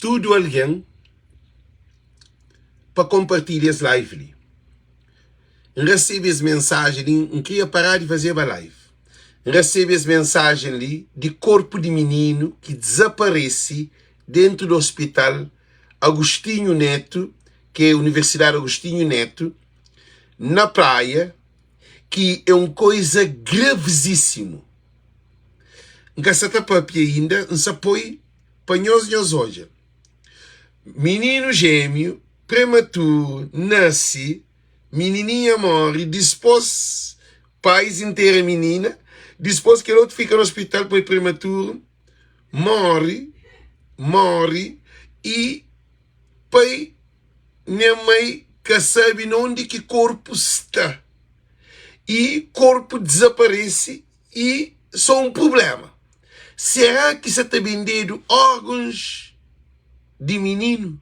tudu algen pa konpartilha es live li. N resebe es mensajen li, N kria pará di fazeba live. N resebe es mensajen li di korpu di mininu ki dizaparese dentu di ospital Agostinho Neto, ki é Universidadi Agostinho Neto, na Praia, ki é un koiza gravizísimu. N ka sa ta papia inda, N sa poi pa nhos nhos odja. Mininu jémiu prematuru nase, minininha móre, dispôs pais intera minina, dispôs kel otu fika na ospital poi prematuru, móre, móre i pai nen mai ka sabe na undi ki korpu sta i korpu dizaparese i so un prublema. Será ki sa ta bendedu órgons di mininu?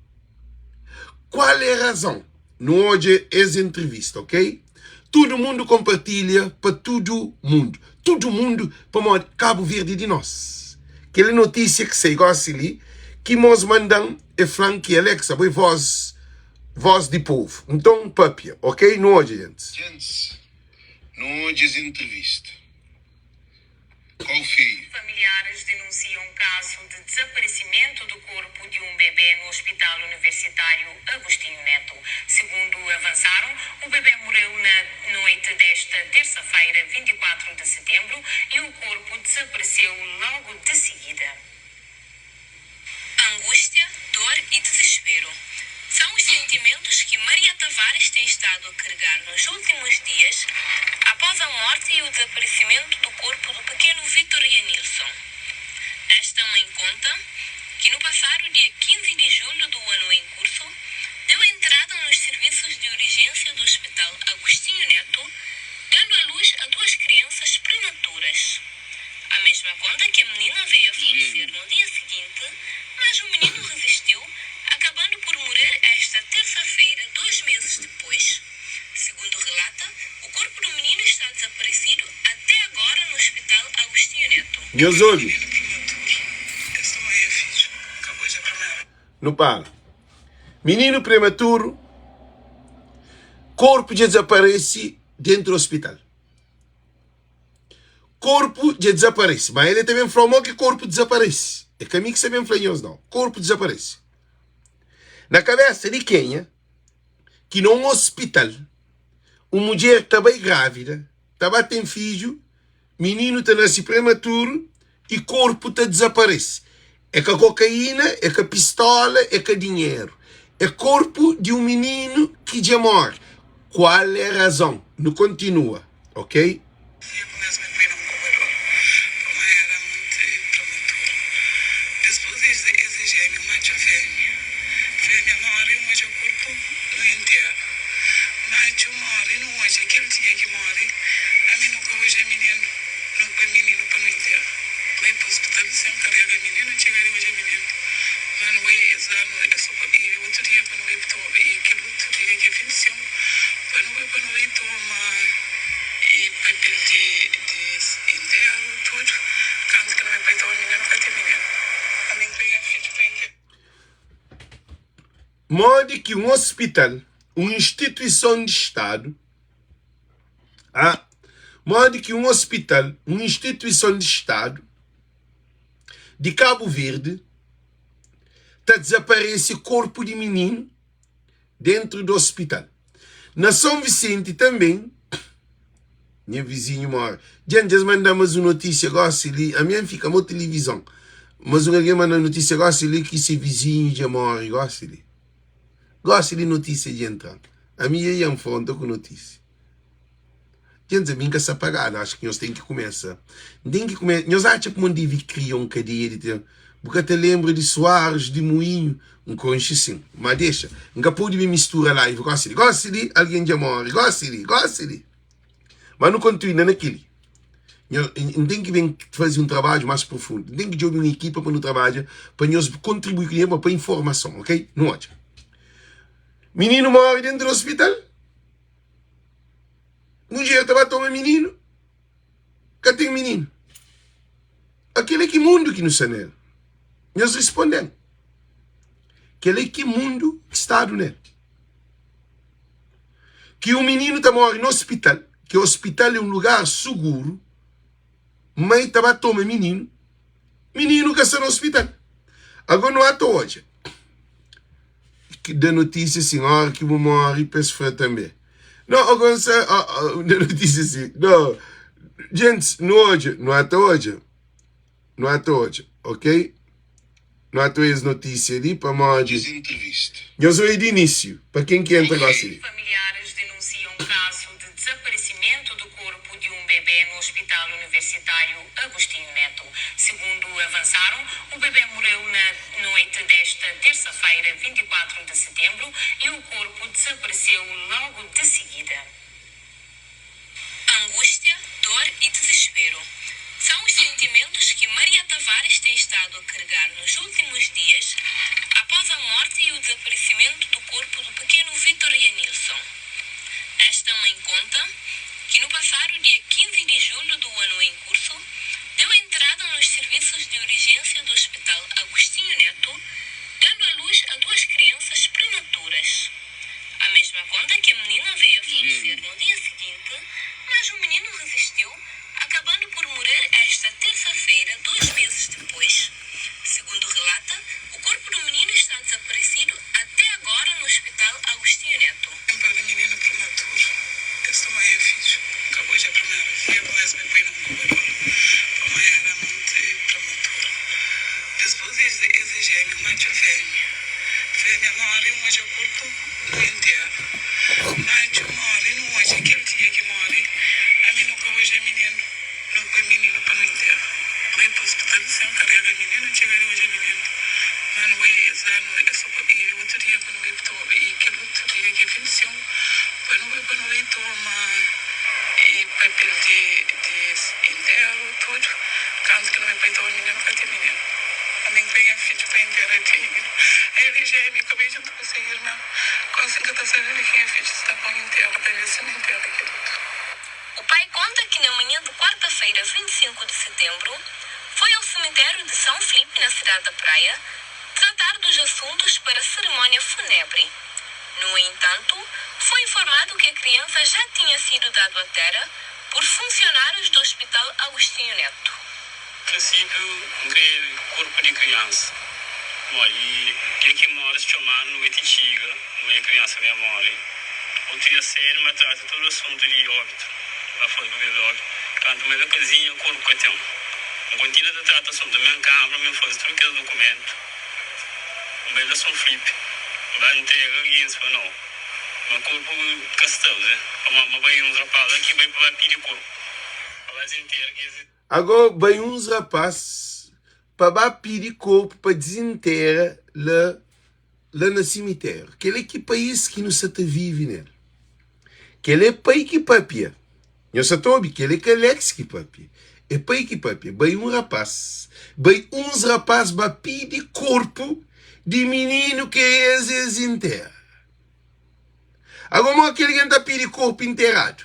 Kual é razon? Nu odja es entrevista, ok? Tudu mundu konpartilha pa tudu mundu. Tudu mundu pamodi Kabu Verdi é di nos. Kel notísia ki sai gosi li, ki mos manda-m, e fla-m ki Alexa, bo é voz, voz di povu. Nton papia, ok? Nu odja, djentis. Djentis, nu odja es entrevista. Kau feio. Familiares denunciam caso de desaparecimento do corpo de um bebê no Hospital Universitário Agostinho Neto. Segundo avançaram, o bebê morreu na noite desta terça-feira, 24 de setembro, e o corpo desapareceu logo de seguida. Angústia, dor e desespero são os sentimentos que Maria Tavares tem estado a carregar nos últimos dias após a morte e o desaparecimento do corpo do pequeno Vítor Yanilson. Esta mãe conta que no passado dia 15 de julho do ano em curso, deu entrada nos serviços de urgência do Hospital Agostinho Neto, dando à luz a duas crianças prematuras. A mesma conta que a menina veio a falecer no dia seguinte, mas o menino resistiu, acabando por morrer esta terça-feira, dois meses depois. Segundo relata, o corpo do menino está desaparecido até agora no Hospital Agostinho Neto. Nhos obi. Nu para. Mininu prematuru, korpu dja dizaparese dentu di ospital. Korpu dja dizaparese. Ma el ta ben fla-u mo ki korpu dizaparese. É ka mi ki sta ben fla nhos nau. Korpu dizaparese. Na kabesa di kenha ki na un ospital un mudjer ta bai grávida, ta ba ten fidju, mininu ta nase prematuru i korpu ta dizaparese. É ka kokaína, é ka pistola, é ka dinheru. É korpu di un mininu ki dja móre. Kual é razon? Nu kontinua, ok? Bai pa hospital sem karega mininu txiga di odja mininu ma nu bai es anu é so pa i otu dia pa nu bai toma i kel otu dia ki é 25 pa nu bai pa nu bai toma i papel di di interu tudu kantu ki nu bai pa toma mininu ka ten mininu ami n panha fidju pa interu. Modi ki un ospital, un instituison di stadu, A Modi ki un ospital, un instituison di Stadu di Kabu Verdi, ta dizaparese korpu di mininu dentru di ospital? Na Son Visenti tanben, nha vizinhu mora. Dja dja es manda mas un notísia gosi li, ami N fika mo tilivizon, mas un algen manda notísia gosi li ki se vizinhu dja more gosi li. Gosi li notísia dja entra-m. Ami dja N fronta ku notísia. Dja N mi N ka sta pagadu, acho ki nhos ten ki kumesa. N ten ki kume, nhos atxa kuma N devi kria un kadeia di ten? Bu ka ta lenbra di Soares di Moinho? N konxe sin, ma dexa, N ka pode ben mistura live gosi li. Gosi li algen dja more, gosi li, gosi li. Ma nu kontinua na kel-li. N ten ki ben faze un trabadju más profundu. N ten ki djobe un ekipa pa nu trabadja, pa nhos kontribui ku dinheru, pa informason, ok? Nu odja. Mininu móre déntu di ospital. Mudjer ta ba toma mininu, ka ten mininu. Akili ki mundu ki nu sta nel? Nhos risponde-m. Kel-la é ki mundu ki stadu nel. Ki un mininu ta móre na ospital, ki ospital é un lugar suguru, mai ta ba toma mininu, mininu ka sta na ospital. Agó nu ata odja ki da notísia sin, óra ki bu móre pa es fla tanbê. No, agó N sta da notísia sin. No, gentis, nu odja, nu ata odja. Nu ata odja, ok? Nu ata odja es notísia li pamodi Es entrevista. Nhos oia di inísiu, pa ken ki entra gosi li. Familiares denunciam caso de desaparecimento do corpo de um bebê no Hospital Universitário Agostinho Neto. Segundo avançaram, o bebê morreu na noite desta terça-feira, 24 de setembro, e o corpo desapareceu logo de seguida. Angústia, dor e desespero são os sentimentos que Maria Tavares tem estado a carregar nos últimos dias após a morte e o desaparecimento do corpo do pequeno Vitor Yanilson. Esta mãe conta que no passado dia 15 de julho do ano em curso, deu entrada nos serviços de urgência do Hospital Agostinho Neto, dando à luz a duas crianças prematuras. A mesma conta que a menina veio a falecer no dia seguinte, mas o menino resistiu, acabando por morrer esta terça-feira, dois meses depois. Segundo relata, o corpo do menino está desaparecido até agora no Hospital Agostinho Neto. N perde mininu prematuru Es toma nha fidju N ka odja primeru dia pa es me poi na nkubador Pamodi era monti prematuru Dispôs es é jémiu matxu fémia Fémia móre N odja korpu nu intera Matxu móre nu odja kel dia ki móre Ami nu ka odja mininu Nu poi mininu pa nu intera Bai pa ospital sen karega mininu N txiga di odja mininu Ma nu bai es anu é so pa i otu dia pa nu bai toma i kel otu dia ki é 25 pa nu bai pa nu bai toma i papel di di interu tudu kantu ki nu bai pa i toma mininu ka ten mininu ami N kre nha fidju pa intera dignu el é jemiu ka bai djuntu ku se irma gosi N ka ta sabe undi ki nha fidju sta pa N intera pa ver si N intera kiridu. O pai conta que na manhã de quarta-feira, 25 de setembro, foi ao cemitério de São Felipe, na cidade da Praia, tratar dos assuntos para a cerimônia fúnebre. No entanto, foi informado que a criança já tinha sido dado à terra por funcionários do Hospital Agostinho Neto. Prinsípiu, N kre korpu di kriansa móre. I dia ki móre, es txoma-nu, nu ti txiga, nu é kriansa mé móre. Otu dia sédu, ma trata tudu asuntu di óbitu, ba faze papel di óbitu. Kantu ma da kazinha, korpu ka ten. N kontinua ta trata asuntu, mi N kanbra, mi N faze tudu kes dukumentu. N bai la Son Flipi, N ba ntrega gentis, fla, Nau, ma korpu ka sta, pamodi ma bai uns rapaz la ki bai pa ba pidi korpu, pa ba dizintera kes. Agó bai uns rapás pa ba pidi korpu pa dizintera la la na simitéru. Kel é ki país ki nu sa ta vive nel? Kel é pai ki papia. Nhos sa ta obi? Kel é ka Alex ki papia. É pai ki papia. Bai un rapás, bai uns rapás ba pidi korpu di mininu ki es es intera. Agó mo kel algen ta pidi korpu interadu?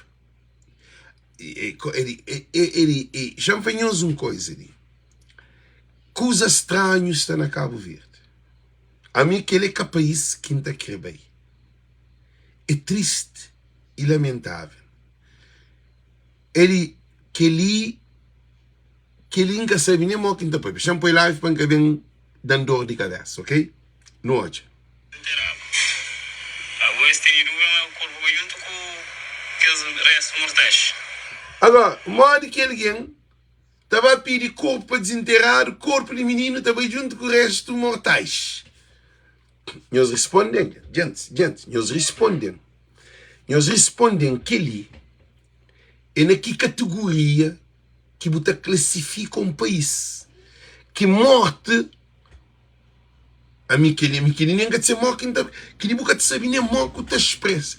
Xa-m fla nhos un koiza li, kuza stranhu sta na Kabu Verdi. Ami kel é ka país ki N ta kre bai. É tristi i lamentável. Eli, kel-li, kel-li N ka sabe nen mo ki N ta papia. Xa-m poi live pa N ka ben da-m dor di kabésa, ok? Nu odja. Nteraba. Ago es tene dúvida ma korpu bai djuntu ku kes réstu mortais. Agora, modi ki algen ta ba pidi korpu pa dizinteradu, korpu di mininu ta bai djuntu ku réstu mortais? Nhos risponde-m, djentis, djentis, nhos risponde-m, nhos risponde-m kel-li é na ki kategoria ki bu ta klasifika un país ki morti Ami keli, ami keli nen ka ta ser mo ki nta, keli bu ka ta sabi nen mo ku ta expressa.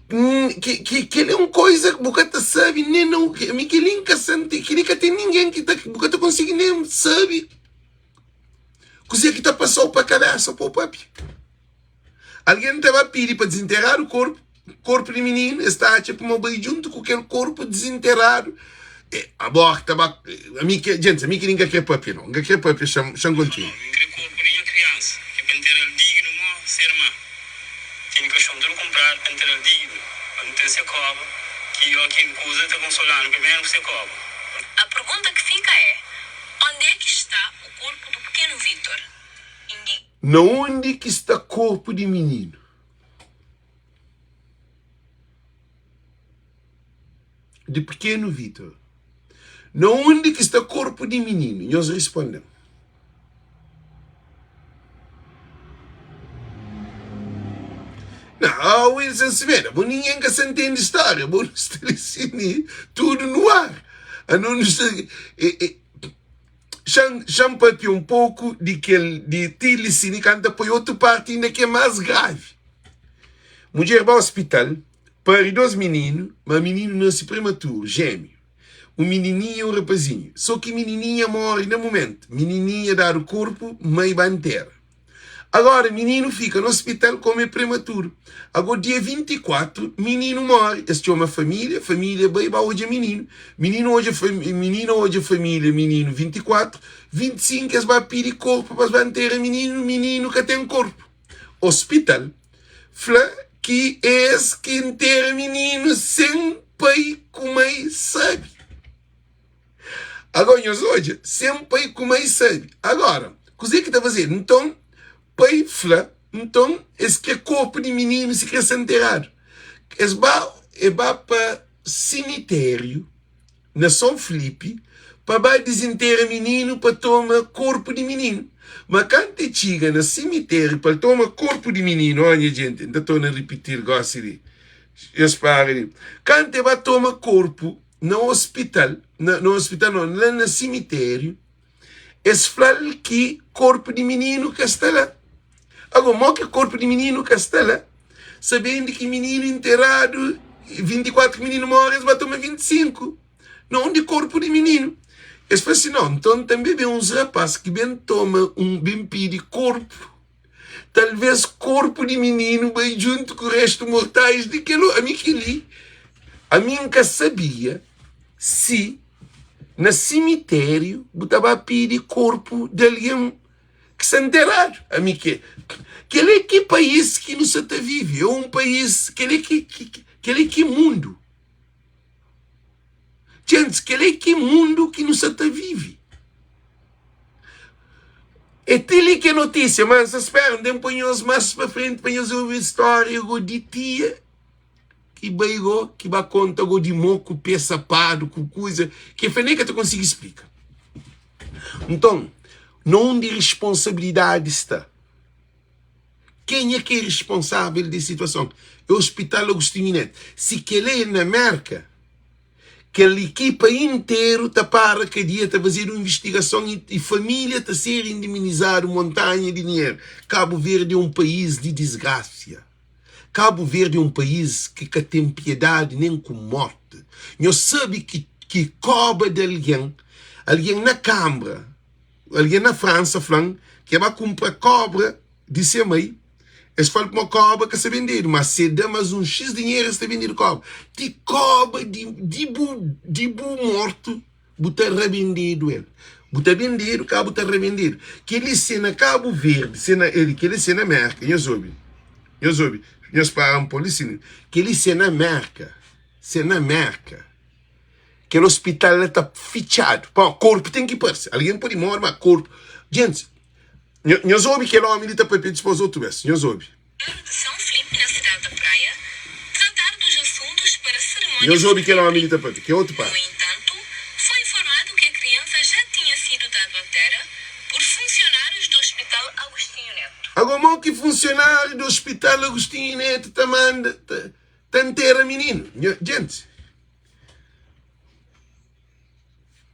Ke, ke, keli é un koisa ki bu ka ta sabi nen na u, ami keli nka sa nte, keli ka ten ningen ki ta, bu ka ta konsigi nen sabi kuzê ki ta pasau pa kabesa pa bu papia. Algen ta ba pidi pa dizinteradu korpu, korpu di mininu, es ta atxa puma bai djuntu ku kel korpu dizinteradu. E, abo ki ta ba, ami ke, djentis, ami ki nin ka kre papia no, N ka kre papia, xa-m, xa-m kontinua. N kre korpu di nha kriansa. fladu pa N tra-l dignu, pa nu ten se kóba, ki óki N kuza ta konsola-nu primeru ku se kóba. A pergunta que fica é, Onde é que está o corpo do pequeno Vítor? Indi. Na undi ki sta korpu di mininu? Di pequeno Vítor. Na undi ki sta korpu di mininu? Nhos risponde-m. Na, oh, Wilson Semedo, bo ninguém ka sa ntende história, bo nu sta li sini tudo no ar. Ano nu sta e, e, Xa-m xa-m papia un poku di kel di ti li sini kanta poi otu parti inda ki é más gravi. Mudjer ba ospital, pari dos mininu, ma mininu nase prematuru, jémiu. Un minininha i un rapazinhu. So ki minininha móre na mumentu. Minininha dadu korpu, mai ba ntera. Agora mininu fika na hospital komu é prematuru. Ago dia 24 mininu mori, es txoma família, família bai ba odja mininu. Mininu odja minina odja família mininu 24, 25 es ba pidi korpu pa es ba ntera mininu, mininu ka ten korpu. Hospital fla ki es ki ntera mininu sen pai ku mai sabi. Agora nhos odja, sen pai ku mai sabe. Agora, kuzê ki ta fazedu? Nton, pai fla, nton, es kre korpu di mininu si kre ser nteradu. Es ba, e ba pa simitériu na Son Filipi pa ba dizintera mininu pa toma korpu di mininu. Ma kantu e txiga na simitériu pa el toma korpu di mininu, ó nha jenti, N ta torna ripitil gosi li, nhos para li. Kantu e ba toma korpu na ospital, na, na ospital não, lá na simitério, es fla-l ki korpu di mininu ka sta la. Agora, mo ki korpu di mininu ka sta la, sabendo ki mininu enteradu, 24 ki mininu morre, es ba toma 25. Na undi korpu di mininu? Es fla si, não, nton tanbe ben uns rapaz ki ben toma un, ben pidi korpu. Talvês korpu di mininu bai djuntu ku restu mortais di kel otu. Ami kel-li, ami N ka sabia si na simitériu bu ta ba pidi korpu di algen ki sta nteradu. Ami ke, kel-li ki país ki nu sa ta vive? É un país, kel-li ki, kel-li ki mundu? Djentis, kel-li é ki mundu ki nu sa ta vive? É ti li ki é notísia, ma N sa spera N ten pa nhos más pa frenti pa nhos obi stória go di tia ki bai go, ki ba konta go di mo ku pé sapadu ku kuza ki e fla nen ka ta konsigi splika. Nton, na undi responsabilidadi sta? Kenha ki é responsável di situason? É Hospital Agostinho Neto. Si kel-la é na Mérka, kel ekipa interu ta para kadia, ta fazedu un invistigason i família ta ser indemnizadu montanha di dinheru. Kabu Verdi é un país di disgrasia. Kabu Verdi é un país ki ka ten piedadi nen ku morti. Nhos sabe ki ki koba di algen, algen na kanbra, Algen na Fransa fla-m ki e ba kunpra kobra di se mai. Es fla-l kuma kobra ka sta bendedu, ma si e da mas un xis dinheru es ta bendedu kobra. Ti kobra di di bu di bu mortu bu ta rabendedu el. Bu ta bendedu, ka bu ta rabendedu. Kel-li se na Kabu Verdi, se na el, kel-li se na Mérka. Nhos obi, nhos obi, nhos para un pô li si. Kel-li se na Mérka, se na Mérka. Kel ospital la ta fitxadu. Pamodi korpu ten ki parse. Algen pode móre, ma korpu. Gentis, nhos obi kel ómi li ta pâpia dipôs otu bês. Nhos obi. De São Filipe, na cidade da Praia, tratar dos assuntos para a cerimónia Nhos obi kel ómi li ta pâpia, ki é otu No párti. entanto, foi informado que a criança já tinha sido dado à terra por funcionários do Hospital Agostinho Neto. Agora, mo ki funsionáriu di Hospital Agostinho Neto ta manda, ta, ta ntera mininu? Nho, gentis.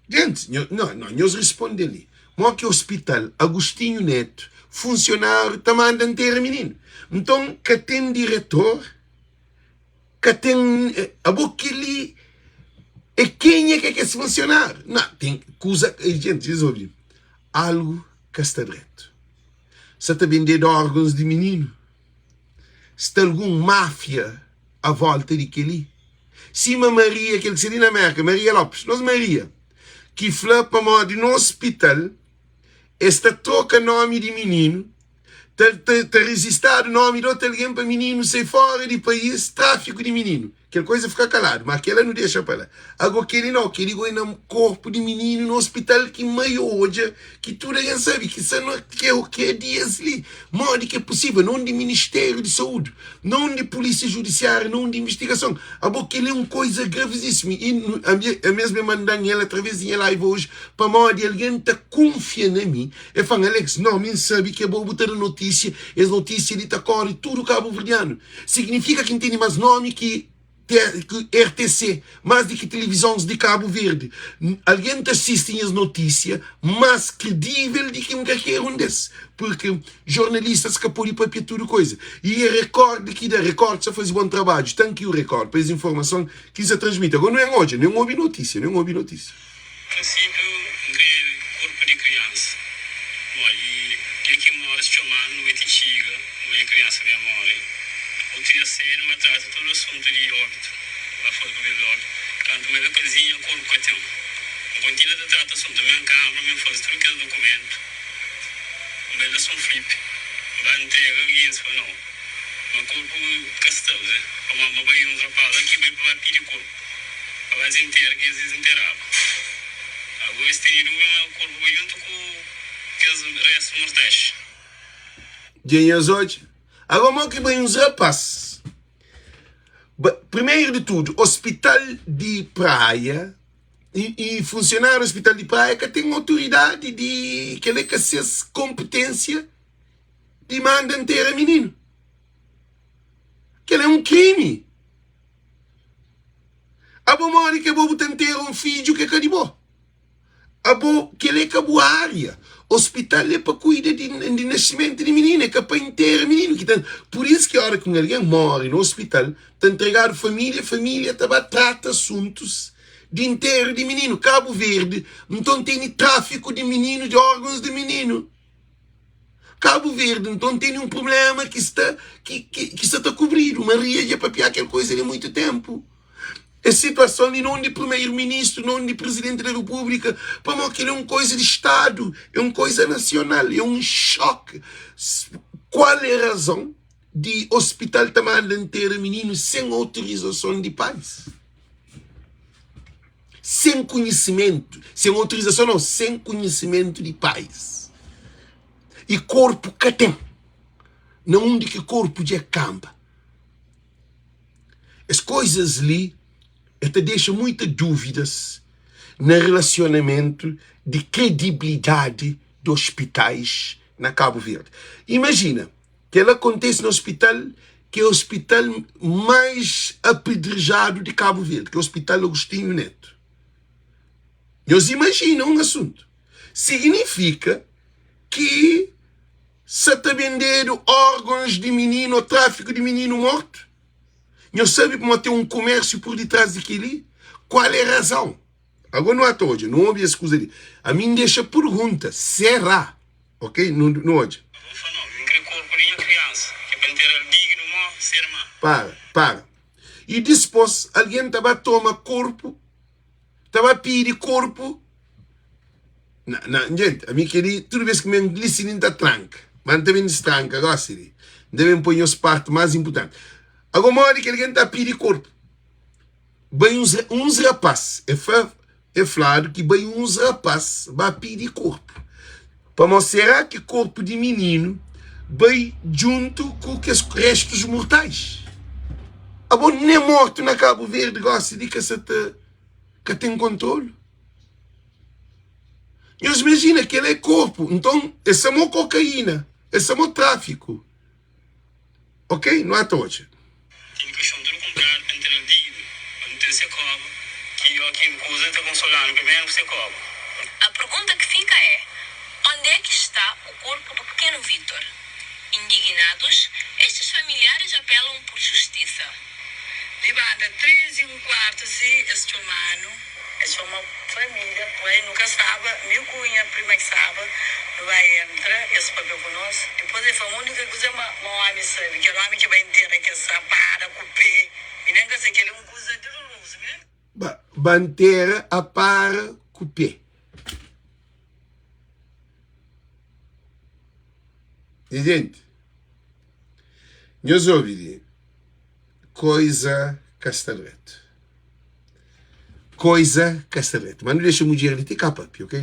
Gentis, nho, no, no, nhos responde li. Mo ki hospital Agostinho Neto, funsionáriu ta manda ntera mininu? Nton, ka ten diretor, ka ten, abo kel-li é kenha ki é kes funsionáriu? Na, ten kuza, gentis, nhos obi, algu ka sta dretu. Sa ta bendedu órgons di mininu? Sta algun máfia a volta di kel-li? Sima Maria, kel ki sta li na Mérka, Maria Lopes, nos Maria, ki fla pamodi na ospital es ta troka nomi di mininu, Ta ta ta rijistadu nomi di otu algen pa mininu sai fora di país, trafiku di mininu. Kel koisa fika kaladu, ma kela nu dexa pa la. Ago keli nau, keli goi na korpu di mininu na ospital ki mai odja, ki tudu algen sabe ki sa na ke o ke dias li. Modi ki é pusível? Na undi Ministériu di Saúdi? Na undi Pulísia Judisiária? Na undi investigason? Abo keli é un koisa gravisíssimu i nu ami ami es me manda-m el através di nha live oji pamodi algen ta kunfia na mi. El fla-m, Alex, no, mi N sabe ki abo bu ta da notísia, es notísia li ta kóre tudu kabuverdianu. Signifika ki N tene más nómi ki RTC, más di ki tilivizons di Kabu Verdi. Algen ta sisti nhas notísia más kredível di ki un kalker un des, purki jornalistas ka pode papia tudu koisa. I é Record ki da, Record sta faze bon trabadju, thank you Record pa es informason ki N sta transmiti. Agora nu N odja, nu N obi notísia, nu N obi notísia. Prinsípiu, N kre korpu di kriansa Mo i dia ki Morris txoma-nu nu bai ti txiga Nu bai kriansa mé móre Otu dia sédu ma trata tudu asuntu di óbitu Ba faze pa velóriu Kantu ma el kazinha korpu ka ten N kontinua ta trata asuntu Mi N kanbra mi N faze tudu kes dukumentu N bai la Son Flipi N ba ntrega gentis fla nau Ma korpu ka sta Pamodi ma bai uns rapaz la ki bai pa ba pidi korpu. Pa ba dizintera ki es dizinteraba. Ago es tene dúvida ma korpu bai djuntu ku kes restu mortais. Dja nhos odja? Ago mo ki bai uns rapaz. Ba, primeiro di tudu, hospital di Praia i, i funsionáriu di hospital di Praia ka ten autoridadi di kel-la é ka ses konpetênsia di manda ntera mininu. Kel-la é un krimi. Abo modi ke bo bu ta ntera un fidju ke ka di bo? Abo kel é ka bu ária. Hospital é pa kuida di, di nascimentu di mininu, é ka pa intera mininu ki ta. Pur isu ki ora ki un algen móre na hospital, ta ntregadu família, família ta ba trata asuntus di interu di mininu. Kabu Verdi, nton tene tráfiku di mininu, di órgons di mininu. Kabu Verdi nton tene un prubléma ki sta ki, ki, ki sta ta kubridu. Maria dja papiá kel koisa li muitu ténpu. Es situason li non di primeiro-ministru, non di presidenti da repúblika, pamodi kel é un koisa di Stadu, é un koisa nasional, é un xoki. Kual é razon di ospital ta manda ntera mininu sen autorizason di pais? Sen konhisimentu, sen autorizason nau, sen konhisimentu di pais. I korpu ka ten. Na undi ki korpu dja kanba. Es koizas li e ta dexa muita dúvidas na relasionamentu di kredibilidadi di ospitais na Kabu Verdi. Imajina, kel-la kontese na ospital ki é ospital mais apedrejadu di Kabu Verdi, ki é Ospital Agostinho Neto. Nhos imajina un asuntu. Signifika ki sa ta bendedu órgons di mininu ô tráfiku di mininu mortu? Nhos sabe pamodi ten un kumérsiu pur ditrás di kel-li? Kual é razon? Agora nu ata odja, nu obi es kuza li. Ami N dexa pergunta, será? Ok, nu nu odja. Bo fla, No, mi N kre korpu di nha kriansa, ki pa N tera-l dignu mó se irma. Para, para. I dispos algen ta ba toma korpu, ta ba pidi korpu na, na, jenti, ami keli tudu bes ki mi N li si li N ta tranka, ma N ta ben distranka gosi li. N ta ben poi nhos parti mas inpurtanti. Ago modi ki algen ta pidi korpu? Bai uns, uns rapaz, e fla, e fladu ki bai uns rapaz ba pidi korpu. Pamó será ki korpu di mininu bai djuntu ku kes restus mortais? Abo nen mortu na Kabu Verdi gosi di ka sa ta ka ten kontrolu. Nhos imajina kel é korpu, nton é sa mo kokaína, é sa mo tráfiku. Ok, nu ata odja. Tene kaxon tudu kunpradu pa N tra-l dignu, pa nu ten se koba, ki ó ki kuza ta konsola-nu primeru ku se koba. A pergunta que fica é, onde é que está o corpo do pequeno Vítor? Indignados, estes familiares apelam por justiça. Di banda 3 i un kuartu si es txoma-nu, es txoma família, pai, nu ka staba, mi ku nha prima ki staba, nu ba entra, es papia ku nos, dipôs el fla-m únika kuza ma ma ómi sabe, kel ómi ki bai ntera kel sapada ku pé, mi nen ka sabe, kel-li é un kuza dolorozu, mi nen. Ba ba ntera a para ku pé. Nha gente. Nhos obi li, koiza ka sta dretu. Koiza ka sta dretu. Ma nu dexa mudjer li ti ka papia, ok?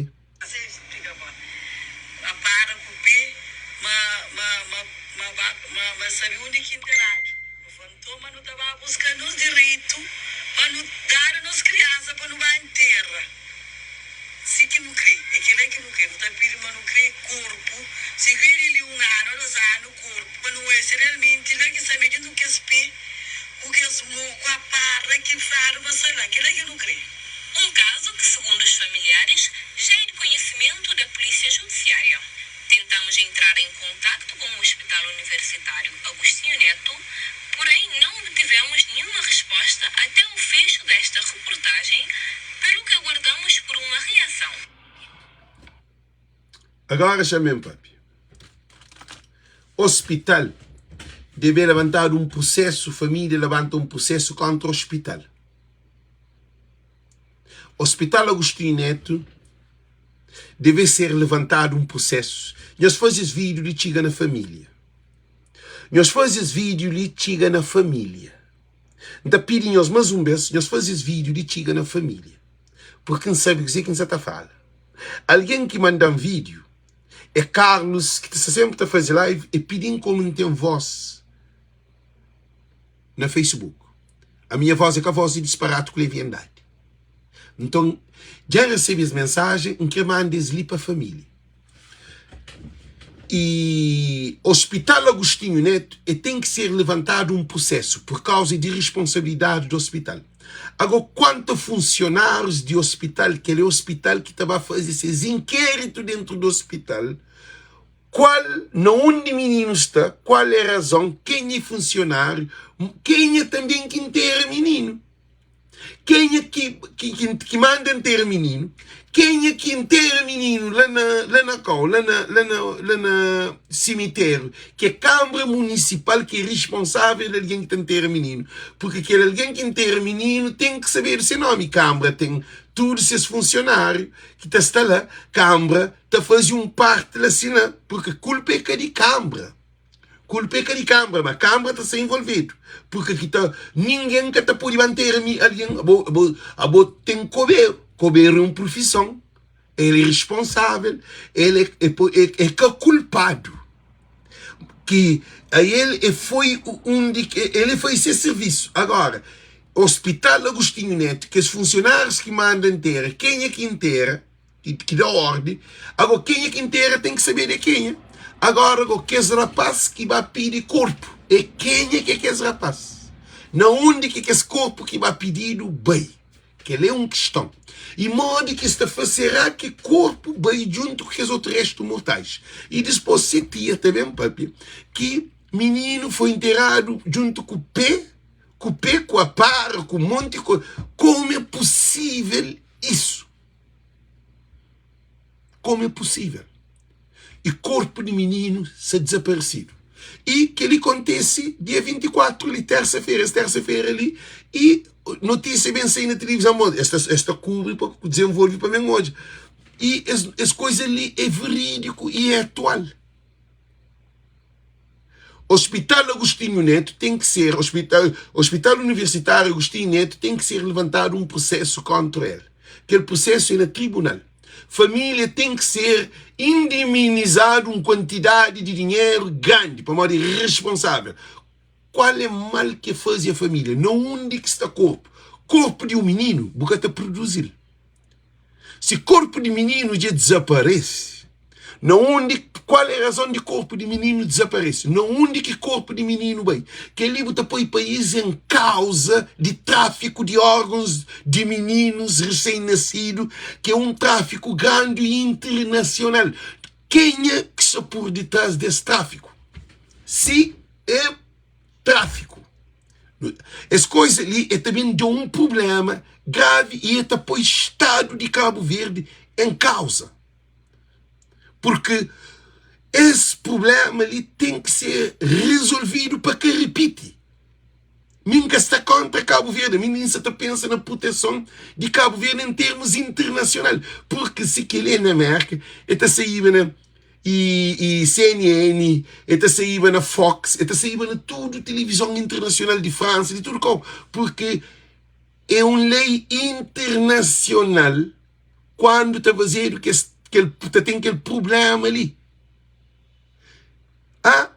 Si ki nu kre, é kela ki nu kre. Nu ta pidi ma nu kre korpu. Si kre li un anu o dos anu korpu pa nu oja si realmenti la ki sta me djuntu ku kes pe ku kes mo ku a parra ki fladu ma sta la. Kela ki nu kre. Um caso que, segundo os familiares, já é de conhecimento da Polícia Judiciária. Tentamos entrar em contacto com o Hospital Universitário Agostinho Neto, porém não obtivemos nenhuma resposta até o fecho desta reportagem, pelo que aguardamos por uma reação. Agora xa-m papia. Hospital debe labantadu un prusesu, família labanta un prusesu kontra hospital. Hospital Agostinho Neto debe ser levantadu un prusesu. Nhos faze es vídeo li txiga na família. Nhos faze es vídeo li txiga na família. N ta pidi nhos más un bês, nhos faze es vídeo li txiga na família. Purki N sabe kuzê ki N sa ta fala. Algen ki manda-m vídeo é Carlos, ki ta sta sénpri ta faze live, e pidi-m komu N ten vós na Facebook. A minha voz é ka voz di disparatu ku leviandadi. Nton, dja N resebe es mensajen, N kre manda es li pa família. E Hospital Agostinho Neto e ten ki ser levantadu un prusesu pur kauza di responsabilidadi di hospital. Ago, kuantu a funsionárius di hospital, kel é hospital ki ta ba faze ses inkéritu dentru di hospital, kual, na undi mininu sta, kual é razon, kenha é funsionáriu, kenha tanben ki ntera mininu. Kenha ki, ki, ki, ki manda ntera mininu? Kenha ki ntera mininu la na, la na kau, la na, la na, la na simitériu, ki é Kanbra Munisipal ki é risponsável di algen ki ta ntera mininu? Purki kel algen ki ntera mininu ten ki sabedu se nomi. Kanbra ten tudu ses funsionáriu ki ta sta la. Kanbra ta faze un parti la sina, purki kulpa é ka di Kanbra. Kulpa é ka di kanbra, ma kanbra ta sta involvedu, purka ki ta ningen ka ta pode ba ntera mi algen. Abo, abo, abo ten koberu, koberu é un profison, el é responsável, el é, é, é, é ka kulpadu, ki a el é foi un di, el é foi se servisu. Agora, Hospital Agostinho Neto, kes funsionárius ki manda ntera, kenha ki ntera? Ki da ordi. Ago kenha ki intera ten ki sabe de kenha. Agora go kes rapaz ki ba pidi korpu e kenha ki é kes rapaz? Na undi ki kes korpu ki ba pididu bai? Kel é un kiston. I modi ki es ta fla será ki korpu bai djuntu ku kes otu restu mortais? I dispos se tia ta ben papia ki mininu foi interadu djuntu ku pe, ku pe, ku apara, ku monti ku. Komu é pusível isu? Como é possível? E korpu di mininu sa dezaparesidu. E kel-li kontese dia 24 li, tersa-fera, es tersa-fera li, e notísia ben sai na tilivizon, mo, es ta, es ta kubri pa dezenvolve pa ben odja. E es, es koisa li é verídiku e é atual. Hospital Agostinho Neto tem que ser, Hospital, Hospital Universitário Agostinho Neto tem que ser levantado um processo contra ele. Aquele processo é na tribunal. Família tem que ser indemnizado um quantidade de dinheiro grande, pamodi é responsável. Qual é mal que faze a família? Na undi que sta corpo? Corpo de um menino, bu ka ta produzil. Si korpu di mininu dja dizaparese, na undi, kual é razon di korpu di mininu dizaparese? Na undi ki korpu di mininu bai? Kel-li bu ta poi país en kauza di tráfiku di órgons di mininus resén-nasidu, ki é un tráfiku grandi i internasional. Kenha ki sta pur ditrás des tráfiku? Si é tráfiku. Es koisa li e ta ben da un prublema gravi i e ta poi stadu di Kabu Verdi en kauza. Purki es prublema li ten ki ser rizolvidu pa ka ripiti. Mi N ka sta kontra Kabu Verdi, mi N sa ta pensa na proteson di Kabu Verdi en termus internasional. Purki si kel-li é na Merka, e ta saíba na. I CNN, e ta saíba na Fox, e ta saíba na tudu tilivizon internasional di Fransa, di tudu kau, purki é un lei internasional kuandu ta fazedu kes kel ta ten kel prubléma li. Ah,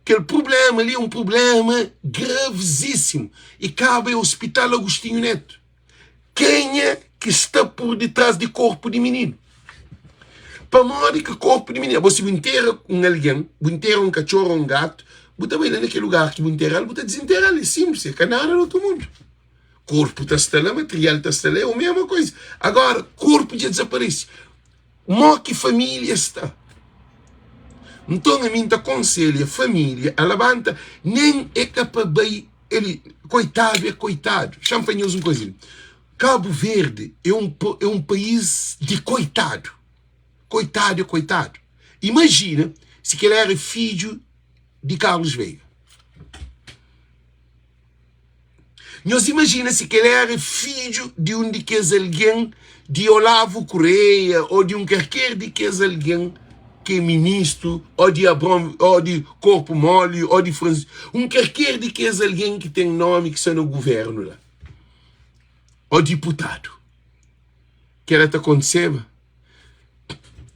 kel prubléma li é un prubléma gravizísimu i kaba é Hospital Agostinho Neto. Kenha ki sta pur ditras di korpu di mininu? Pamodi ki korpu di mininu? Abo si bu intera un algen, bu intera un katxoru ô un gatu, bu ta bai la na kel lugar ki bu intera-l, bu ta dizintera-l. É sinplis, é ka nada di otu mundu. Korpu ta sta la, material ta sta la, é o mesma koiza. Agora, korpu dja dizaparese. Mo ki família sta? Nton, ami N ta konselha família a labanta, nen é ka pa bai Eli, koitadu é koitadu. Xa-m fla nhos un koza li. Kabu Verdi é un é un país di koitadu. Koitadu é koitadu. Imajina si kel éra fidju di Carlos Veiga. Nhos imajina si kel éra fidju di un di kes algen di Olavo Correia ô di un kalker di kes algen ki é ministru ô di Abron ô di Korpu Moli ô di Fransi un kalker di kes algen ki ten nómi ki sta na govérnu la ô diputadu. Kel-la ta kontiseba.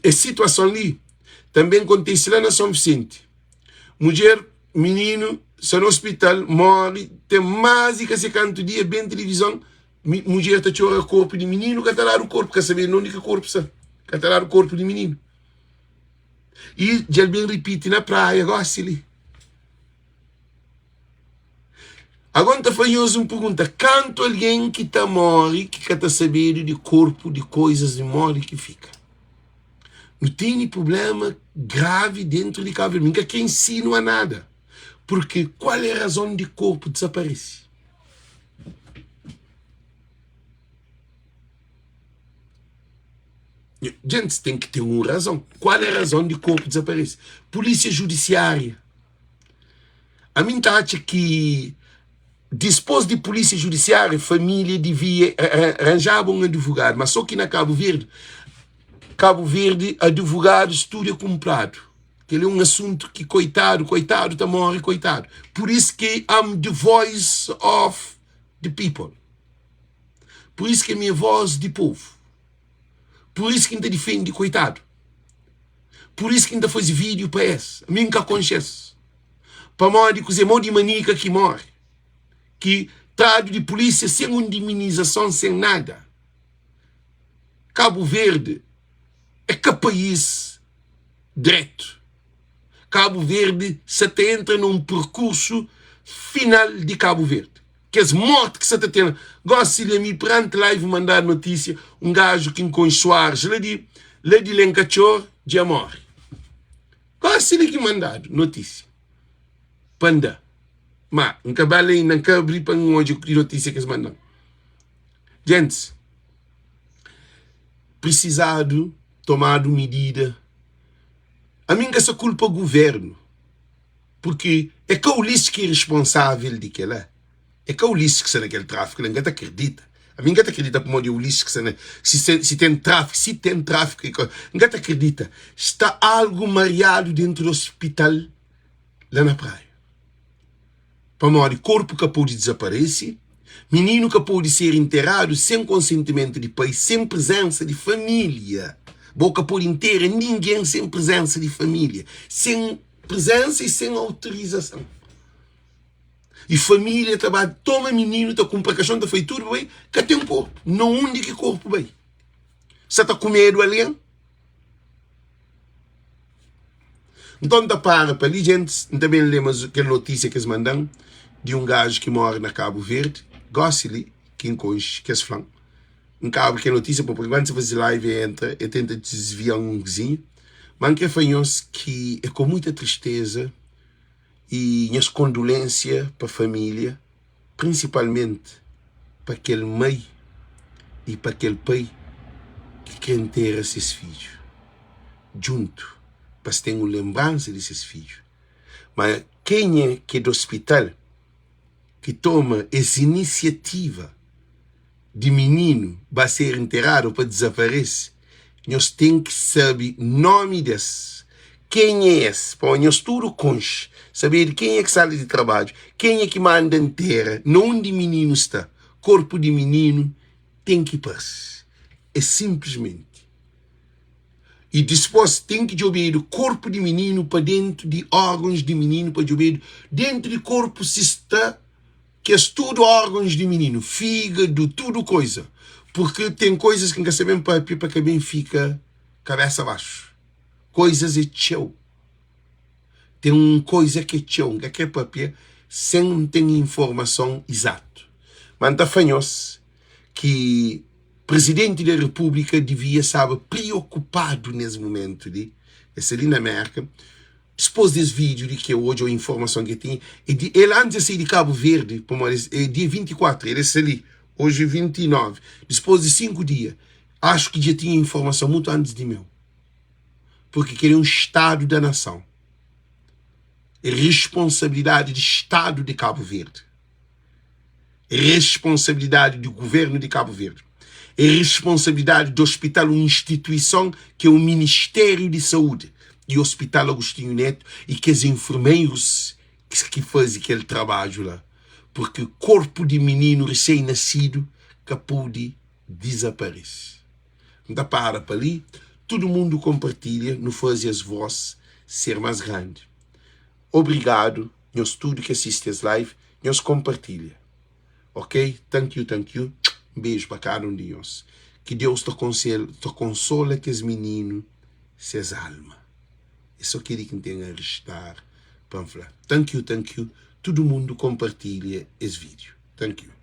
Es situason li tanbê kontise la na Son Visenti. Mudjer Mininu sta na hospital mori ten mas di ka se kantu dia ben tilivizon mudjer ta txora korpu di mininu ka ta dadu korpu ka sabe nonde ki korpu sta ka ta dadu korpu di mininu i dja el ben ripiti na praia gosi li agora n ta fla nhos un pergunta kantu algen ki ta mori ki ka ta sabedu di korpu di koizas di modi ki fika. Nu tene prublema gravi dentru di Kabu Verdi. Mi N ka kre insinua nada, purki kual é razon di korpu dizaparese? Djentis ten ki ten un razon. Kual é razon di korpu dizaparese? Pulísia judisiária. Ami N ta atxa ki Dispôs di pulísia judisiária, família divia ranjaba un advogadu, ma sô ki na Kabu Verdi, Kabu Verdi advogadus tudu é kunpradu. Kel-li é un asuntu ki koitadu, koitadu ta móre koitadu. Pur isu ki I'm the voice of the people. Pur isu ki ami é vós di povu. Pur isu ki N ta difende koitadu. Pur isu ki N ta faze vídiu pa es. Ami N ka konxe-s. Pamodi kuzê? Modi Manika ki móre, ki tradu di pulísia sen un diminizason, sen nada. Kabu Verdi é ka país dretu. Kabu Verdi sa ta entra na un perkursu final di Kabu Verdi. Kes morti ki sa ta ten gósi li, ami peranti live mandadu notísia, un gaju ki N konxe Soares la di la di Lenkatxor dja móre. Gósi li ki mandadu notísia pa N da, má N ka ba la inda, N ka abri pa N odja ki notísia ki es manda-m. Gentis, prisizadu tomadu midida. Ami N ka sta kulpa guvérnu, purki é ka Ulisses ki é responsável di kel-la. É ka Ulisses ki sta na kel tráfiku la, N ka ta kridita. Ami N ka ta kridita pamodi é Ulisses ki sta na. Si, si ten tráfiku, si ten tráfiku, é ka, N ka ta kridita. Sta algu mariadu dentu di ospital la na Praia. Pamodi korpu ka pode dizaparese, mininu ka pode ser interadu sen konsentimentu di pai, sen prezénsa di família. Bo ka pode intera ningen sen prezénsa di família, sen prezénsa i sen autorizason. I família ta ba toma mininu, ta kunpra kaxon, ta fai tudu pa bai, ka ten korpu. Na undi ki korpu bai? Sa ta kumedu algen? Nton, N ta para pa li, gentis, N ta ben lé mas kel notísia ki es manda-m di un gaju ki móre na Kabu Verdi, gósi li, ki N konxe, ki es fla-m. N ka abri kel notísia, pabia enkuantu N ta faze live e entra, e tenta disvia-m un kuzinha. Má N krê fla nhos ki é ku muita tristeza i nhas kondulensia pa família, prinsipalmenti pa kel mai i pa kel pai ki krê ntera ses fidju djuntu pa es ten un lenbransa di ses fidju. Má kenha ki é di ospital ki toma es inisiativa di mininu ba ser nteradu pa dizaparese, nhos ten ki sabe nómi des. Kenha é es? Pamodi nhos tudu konxe, sabe di kenha ki sala di trabadju, kenha ki manda ntera, na undi mininu sta. Korpu di mininu ten ki parse. É sinplismenti. I dispos ten ki djobedu korpu di mininu pa dentu di órgons di mininu pa djobedu dentu di korpu si sta kes tudu órgons di mininu, fígadu, tudu koiza. Purki ten koizas ki N ka sta ben papia pa ka ben fika kabesa baxu. Koizas é txeu. Ten un koiza ki é txeu, N ka kre papia sen N ten informason izatu. Ma N ta fla nhos ki Prezidenti di Repúblika divia staba priokupadu nes mumentu li, el sta li na Merka, Dipôs di es vídiu li ki el odja ô informason ki el tinha, é di el antis el sai di Kabu Verdi, pamodi é dia 24, el sta li oji é 29, dipôs di 5 dia, acho ki dja tinha informason mutu antis di meu, purki kel é un stadu da nason, é responsabilidadi di stadu di Kabu Verdi. É responsabilidade di governo di Cabo Verde. É responsabilidade di hospital, un instituição ki é o Ministério di Saúde e Hospital Agostinho Neto e kes enfermeiros ki faze kel trabadju la. Porque korpu di mininu recém-nascido ka pode desaparece. N ta para pa li, tudu mundu kompartilha, nu faze es voz ser mas grandi. Obrigado nhos tudo ki assiste es live nhos compartilha ok thank you thank you um beijo pa cada um de nhos ki Deus ta ta consola kes minino ses alma é só keli ki ntem a restar pam fla thank you thank you tudo mundo compartilha es vídeo thank you.